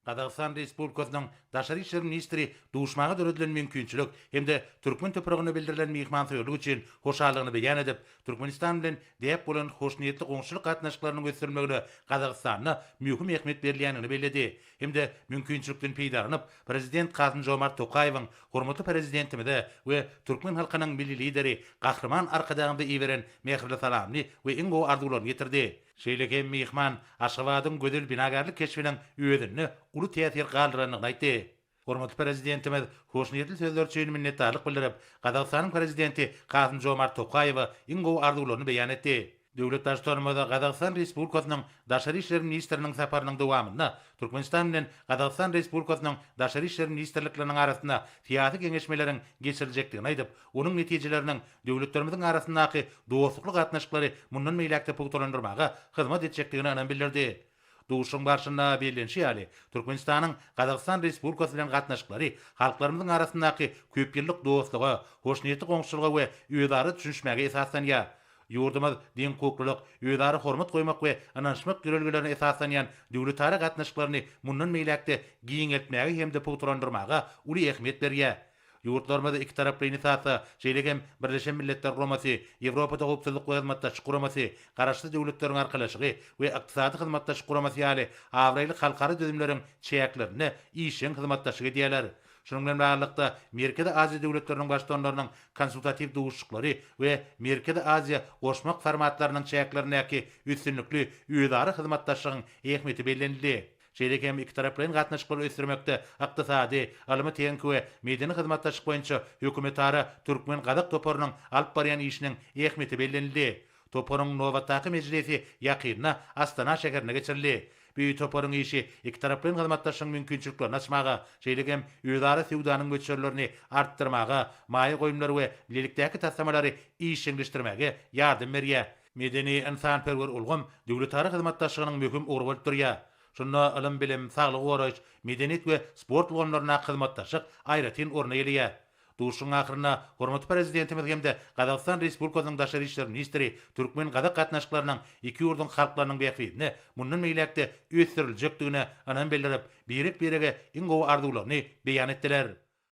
Gazagystan Respublikasynyň Daşary işler ministri duşmaga döredilen mümkinçilik hem-de türkmen topragyna bildirilen myhmansöýerlik üçin hoşallygyny beýan edip, Türkmenistan bilen däp bolan hoşniýetli goňşuçylyk gatnaşyklarynyň ösdürilmegine Gazagystanda möhüm ähmiýet berilýändigini belledi hem-de mümkinçilikden peýdalanyp, Prezident Kasym-Žomart Tokaýewiň hormatly Prezidentimize we türkmen halkynyň Milli Lideri Gahryman Arkadagymyza iberen mähirli salamyny we iň gowy arzuwlaryny ýetirdi. Şeýle hem myhman Aşgabadyň gözel binagärlik keşbiniň özünde uly täsir galdyrandygyny aýtdy. Hormatly Prezidentimiz hoşniýetli sözler üçin minnetdarlyk bildirip, Gazagystanyň Prezidenti Kasym-Žomart Tokaýewe iň gowy arzuwlaryny beýan etdi. Döwlet Baştutanymyz Gazagystan Respublikasynyň Daşary işler ministriniň saparynyň dowamynda Türkmenistan bilen Gazagystan Respublikasynyň Daşary işler ministrlikleriniň arasynda syýasy geňeşmeleriň geçiriljekdigini aýdyp, onuň netijeleriniň döwletlerimiziň arasyndaky dostlukly gatnaşyklary mundan beýläk-de pugtalandyrmaga hyzmat etjekdigine ynam bildirdi. Duşuşygyň barşynda bellenişi ýaly, Türkmenistanyň Gazagystan Respublikasy bilen gatnaşyklary halklarymyzyň arasyndaky köpýyllyk dostluga, hoşniýetli goňşuçylyga we özara düşünişmäge esaslanýar. Ýurdumyz deňhukuklylyk, özara hormat goýmak we ynanyşmak ýörelgelerine esaslanýan döwletara gatnaşyklaryny mundan beýläk-de giňeltmäge hem-de pugtalandyrmaga uly ähmiýet berýär. Ýurtlarymyz ikitaraplaýyn esasda, şeýle hem Birleşen Milletler Guramasy, Ýewropada Howpsuzlyk we Hyzmatdaşlyk Guramasy, Garaşsyz Döwletleriň Arkalaşygy we Ykdysady Hyzmatdaşlyk Guramasy ýaly abraýly halkara düzümleriň çäklerinde işjeň hyzmatdaşlyk edýärler. Şunuň bilen baglylykda, Merkezi Aziýa döwletleriniň Baştutanlarynyň konsultatiw duşuşyklary we Merkezi Aziýa goşmak formatlarynyň çäklerindäki üstünlikli özara hyzmatdaşlygyň ähmiýeti bellenildi. Şeýle hem ikitaraplaýyn gatnaşyklary ösdürmekde ykdysady, ylmy-tehniki we medeni hyzmatdaşlyk boýunça hökümetara türkmen-gazak toparynyň alyp barýan işiniň ähmiýeti bellenildi. Toparyň nobatdaky mejlisi ýakynda Astana şäherinde geçirildi. Bu toparyň işi ikitaraplaýyn hyzmatdaşlygyň mümkinçiliklerini açmaga, şeýle hem özara söwdanyň möçberlerini artdyrmaga, maýa goýumlary we bilelikdäki taslamalary işjeňleşdirmäge ýardam berýär. Medeni-ynsanperwer ulgam döwletara hyzmatdaşlygynyň möhüm ugry bolup durýar. Şunda ylym-bilim, saglygy goraýyş, medeniýet we sport ulgamlaryndaky hyzmatdaşlyk aýratyn orun eýeleýär. Duşuşygyň ahyrynda hormatly Prezidentimiz hem-de Gazagystan Respublikasynyň daşary işler ministri türkmen-gazak gatnaşyklarynyň iki ýurduň halklarynyň bähbidine mundan beýläk-de ösdüriljekdigine ynam bildirip, birek-birege iň gowy arzuwlaryny beýan etdiler.